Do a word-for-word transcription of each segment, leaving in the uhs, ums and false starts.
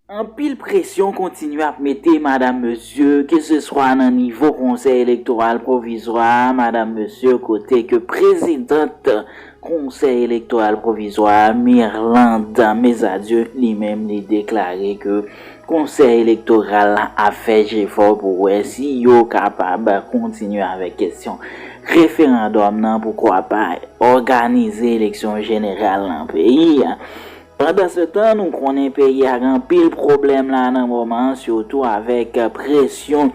Anpil presyon kontinye ap mete, madam, mesye, ke se swa nan nivo Konsèy Elektoral Pwovizwa a, madam, mesye, kote ke prezidant Konsèy Elektoral Pwovizwa a, Mirlande Mesadieu, li menm, li deklare ke Konsèy Elektoral la ap fè jefò pou wè si yo kapab kontinye avèk kesyon referandòm nan, poukwa pa òganize eleksyon jeneral nan peyi a. Pandansetan, nou konnen peyi a gen anpil pwoblèm la nan moman an, sitou avèk presyon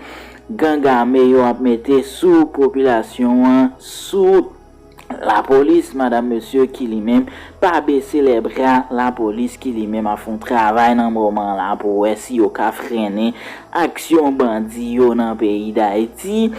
gang ame yo ap mete sou popilasyon an, sou lapolis, madam, mesye, ki li menm pa bese lè bra, lapolis ki li menm ap fè yon travay nan moman la pou wè si yo ka frennen aksyon bandi yo nan peyi Dayiti.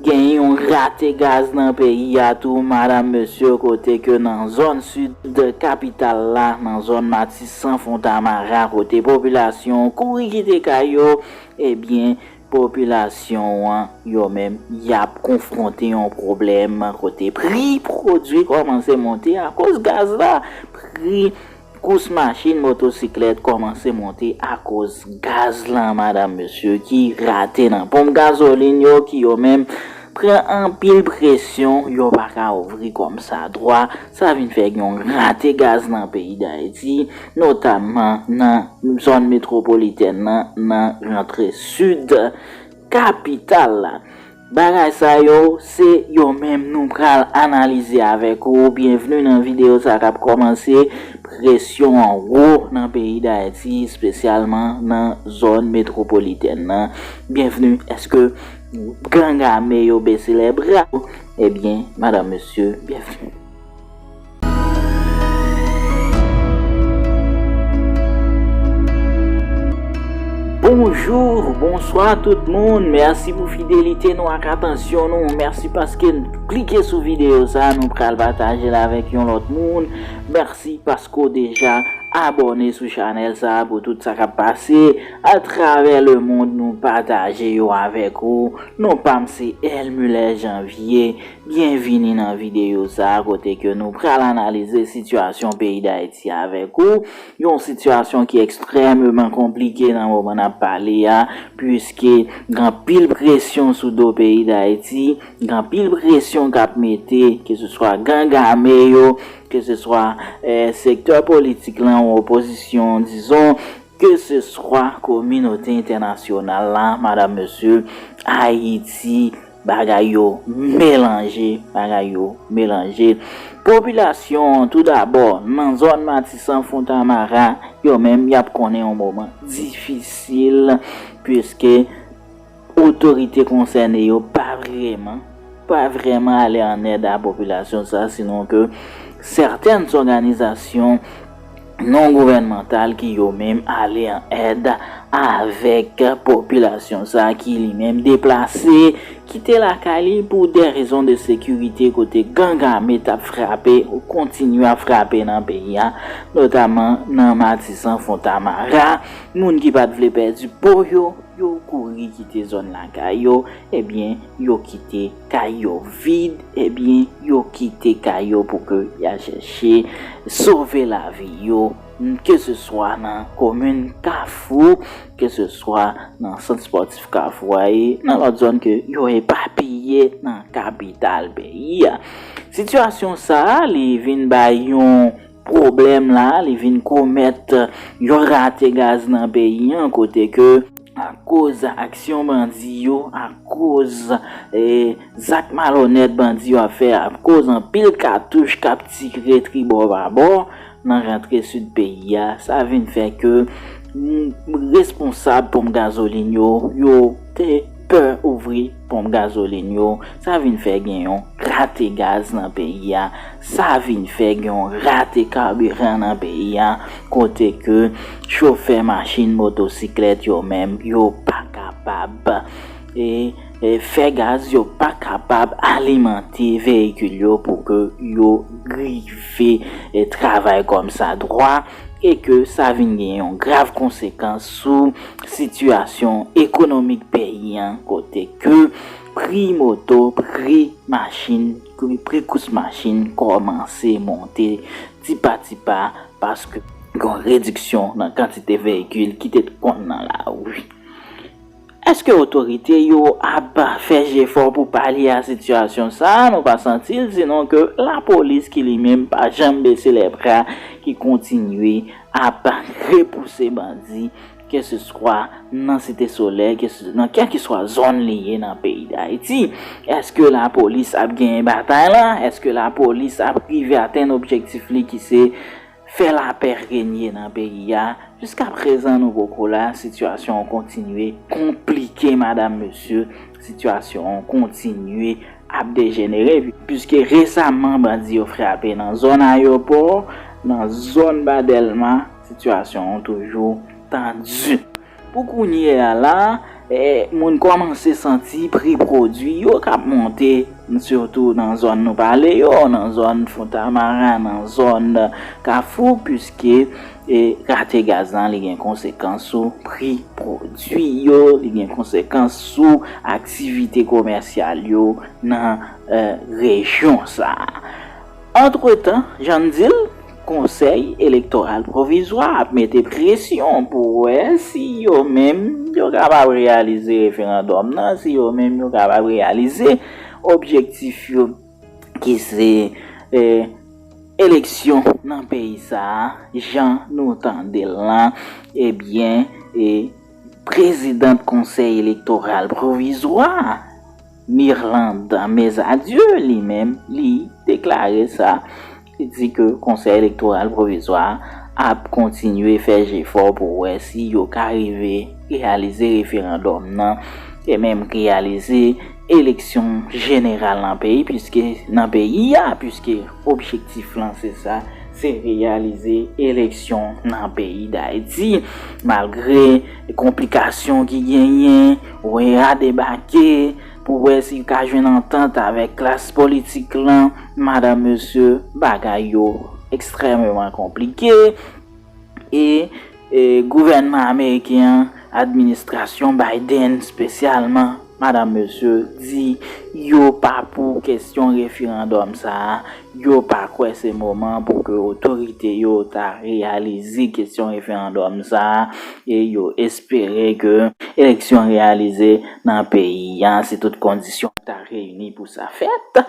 Gen yon rate gaz nan peyi a tou, madam, mesye, kote ke nan zòn sid kapital la, nan zòn Matisan, Fontamara, kote popilasyon kouri kite kay yo, ebyen, popilasyon an, yo menm, y ap konfwonte yon pwoblèm kote pri pwodui kòmanse monte akoz gaz la. Pri kous machin, motosiklèt kòmanse monte akoz gaz lan, madam, mesye, ki rate nan ponp gazolin yo, ki yo menm pran anpil presyon, yo pa ka ouvri kòmsadwa. Sa vin fè gen yon rate gaz nan peyi Dayiti, notamman nan zòn metwopolitèn nan, nan rantre sid kapital la. Bagay sa yo, se yo menm nou pral analize avèk ou. Byenvni nan videyo sa k ap kòmanse. Presyon an wo nan peyi Dayiti, espesyalman nan zòn metwopolitèn nan. Byenvni, èske gang ame yo bese lè bra? Ebyen, madam, mesye, byenvni. Bonjou, bonswa tout moun. Mèsi pou fidelite nou ak atansyon nou. Mèsi paske n klike sou videyo sa a. Nou pral pataje l avèk yon lòt moun. Mèsi paske w deja abòne sou chanèl sa a pou tout sa k ap pase atravè lemonn. Nou pataje yo avèk ou. Non pa m se Elmuller Janvier. Byenvini nan videyo sa a kote ke nou pral analize sitiyasyon peyi Dayiti avèk ou. Yon sitiyasyon ki ekstrèmeman konplike nan moman n ap pale a, piske gen anpil presyon sou do peyi Dayiti, gen anpil presyon k ap mete, ke se swa gang ame yo, ke se swa, eh, sektè politik lan, opozisyon, dizon, ke se swa kominote entènasyonal la, madam, mesye, Ayiti, bagay yo melanje, bagay yo melanje. Popilasyon an, toudabò, nan zòn Matisan, Fontamara, yo menm, y ap konnen yon moman difisil, piske otorite konsène yo pa vrèman, pa vrèman ale an èd a popilasyon sa, sinon ke sètèn òganizasyon non gouvènmantal ki yo menm ale an èd avèk popilasyon sa ki li menm deplase, kite lakay li pou de rezon de sekirite kote gang ame t ap frape, kontinye ap frape nan peyi a, notaman nan Matisan, Fontamara. Moun ki pa t vle pèdi po yo, yo kouri kite zòn lakay yo, ebyen, yo kite kay yo vid, ebyen, yo kite kay yo pou ke y al chèche sove lavi yo, ke se swa nan komin Kafou, ke se swa nan sant espòtif Kafou a, e nan lòt zòn ke yo epapiye nan kapital peyi a. Sitiyasyon sa a, li vin bay yon pwoblèm la, li vin komèt yon rate gaz nan peyi an, kote ke akoz aksyon bandi yo, akoz, eh, zak malonèt bandi yo ap fè, akoz anpil katouch k ap tire tribò babò nan rantre sid peyi a, sa vin fè ke, mm, responsab ponp gazolin yo, yo te pè ouvri ponp gazolin yo. Sa vin fè gen yon rate gaz nan peyi a. Sa vin fè gen yon rate kabiran nan peyi a, kote ke chofè machin, motosiklèt yo menm, yo pa kapab, e, e, fè gaz, yo pa kapab alimante veyikil yo pou ke yo rive, e, travay kòmsadwa, e ke sa vin gen yon grav konsekans sou sitiyasyon ekonomik peyi an, kote ke pri moto, pri machin, pri, pri kous machin kòmanse monte tipa tipa, paske gen yon rediksyon nan kantite veyikil ki te konn nan lari. Èske otorite yo ap fè jefò pou palye a sitiyasyon sa a? Nou pa santi l, sinon ke lapolis ki li menm pa janm bese lè bra, ki kontinye ap repouse bandi, keseswa nan Site Solèy, nan kèlkeswa zòn li ye nan peyi Dayiti. Èske lapolis ap genyen batay la? Èske lapolis ap rive atenn objektif li ki se fè lapè renye nan peyi a? Jiskaprezan nou poko la, sitiyasyon an kontinye konplike, madam, mesye, sitiyasyon an kontinye ap dejenere, piske resaman bandi yo frape nan zòn ayewopò, nan zòn Ba Dèlma, sitiyasyon an toujou tandi. Pou kounye a la, eh, moun kòmanse santi pri pwodui yo k ap monte, sitou nan zòn nou pale yo, nan zòn Fontamara, nan zòn Kafou, piske, eh, rate gaz lan, li gen konsekans sou pri pwodui yo, li gen konsekans sou aktivite komèsyal yo nan, eh, rejyon sa a. Antretan, jan n di l, Konsèy Elektoral Pwovizwa ap mete presyon pou wè si yo menm yo kapab reyalize referandòm nan, si yo menm yo kapab reyalize objektif yo ki se, eh, eleksyon nan peyi sa a, jan nou tande l lan, ebyen, e prezidant Konsèy Elektoral Pwovizwa, Mirlande Mesadieu, li menm, li deklare sa. Li di ke Konsèy Elektoral Pwovizwa ap kontinye fè jefò pou wè si yo ka rive reyalize referandòm nan e menm reyalize eleksyon jeneral nan peyi, piske nan peyi a, piske objektif lan se sa, se reyalize eleksyon nan peyi Dayiti, malgre konplikasyon ki genyen, OEA debake pou wè si l ka jwenn antant avèk klas politik lan, madam, mesye, bagay yo ekstrèmeman konplike. E, e gouvènman ameriken an, administrasyon Biden espesyalman, madam, mesye, di yo pa pou kesyon referandòm sa a, yo pa kwè se moman pou ke otorite yo ta reyalize kesyon referandòm sa a, e yo espere ke eleksyon reyalize nan peyi a, si tout kondisyon ta reyini pou sa fèt.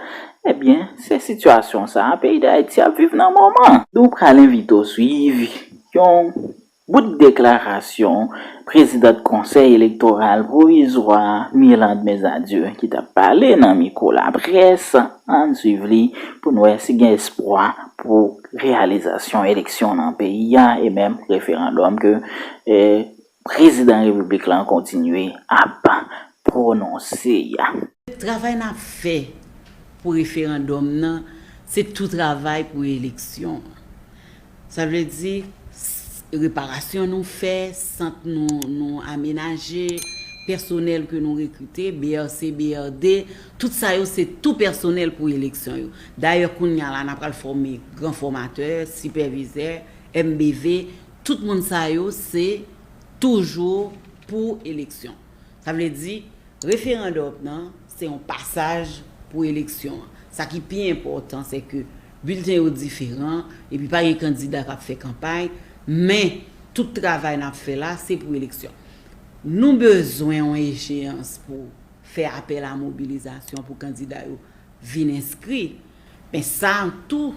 Ebyen, se sitiyasyon sa a peyi Dayiti ap viv nan moman. Nou pral envite w swiv yon bout deklarasyon prezidant Konsèy Elektoral Pwovizwa, Mirlande Mesadieu, ki t ap pale nan mikwo laprès. Ann swiv li pou n wè si gen espwa pou reyalizasyon eleksyon nan peyi a e menm referandòm ke, eh, prezidan repiblik lan kontinye ap pwononse a. Travay n ap fè pou referandòm nan, se tou travay pou eleksyon an. Sa vle di, s-, reparasyon nou fè, sant nou, nou amenaje, pèsonèl ke nou rekrite, B R C, B R D, tout sa yo se tou pèsonèl pou eleksyon yo. Dayè, kounye a la, n ap pral fòme gran fòmatè, sipèvizè, M B V, tout moun sa yo se toujou pou eleksyon. Sa vle di, referandòm nan, se yon pasaj pou eleksyon an. Sa ki pi enpòtan, se ke bilten yo diferan, epi pa gen kandida k ap fè kanpay, men tout travay n ap fè la, se pou eleksyon. Nou bezwen yon echeyans pou fè apèl a mobilizasyon pou kandida yo vin enskri. Men sa tou,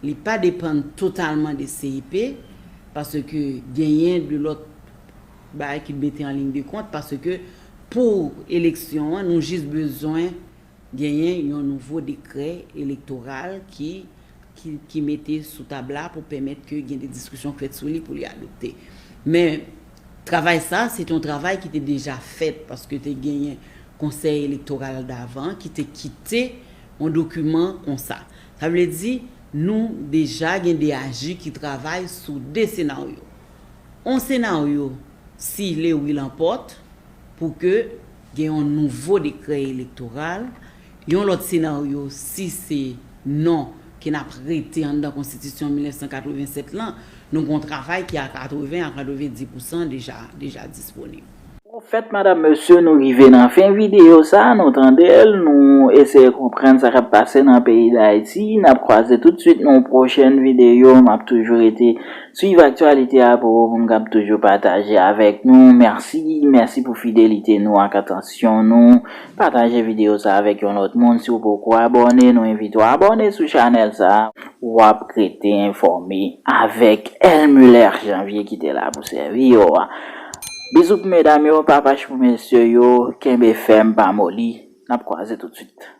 li pa depann totalman de C E P, paske genyen de lòt bagay ki mete an liy de kont, paske pou eleksyon an, nou jis bezwen genyen yon nouvo dekrè elektoral ki, ki, ki mete sou tab la pou pèmèt ke gen de diskisyon k fèt sou li pou li adopte. Men, travay sa, se te yon travay ki te deja fèt, paske te genyen Konsèy Elektoral davan ki te kite yon dokiman konsa. Sa vle di, nou deja gen D A J ki travay sou de senaryo. Yon senaryo, si Lewi lanpòt, pou ke gen yon nouvo dekrè elektoral. Yon lòt senaryo, si se non, ke n ap rete anndan konstitisyon mil nèf san katreven sèt lan, nou gen yon travay ki a katreven a katreven di pousan deja, deja disponib. Anfèt, madam, mesye, nou rive nan fen videyo sa, nou tande l, nou eseye konprann sa k ap pase nan peyi Dayiti, n ap Kwaze tout swit nan yon pwochèn videyo. M ap toujou rete swiv aktyalite a pou ou, pou m kab toujou pataje avèk nou. Mèsi, mèsi pou fidelite nou ak atansyon nou. Pataje videyo sa avèk yon lòt moun. Si w poko abòne, nou envite w abòne sou chanèl sa. W ap rete enfòme avèk Elmuler Janvier ki te la pou sèvi yo a. Bizou pou medam yo, papach pou mesye yo, kenbe fèm, pa moli. N ap kwaze tout swit.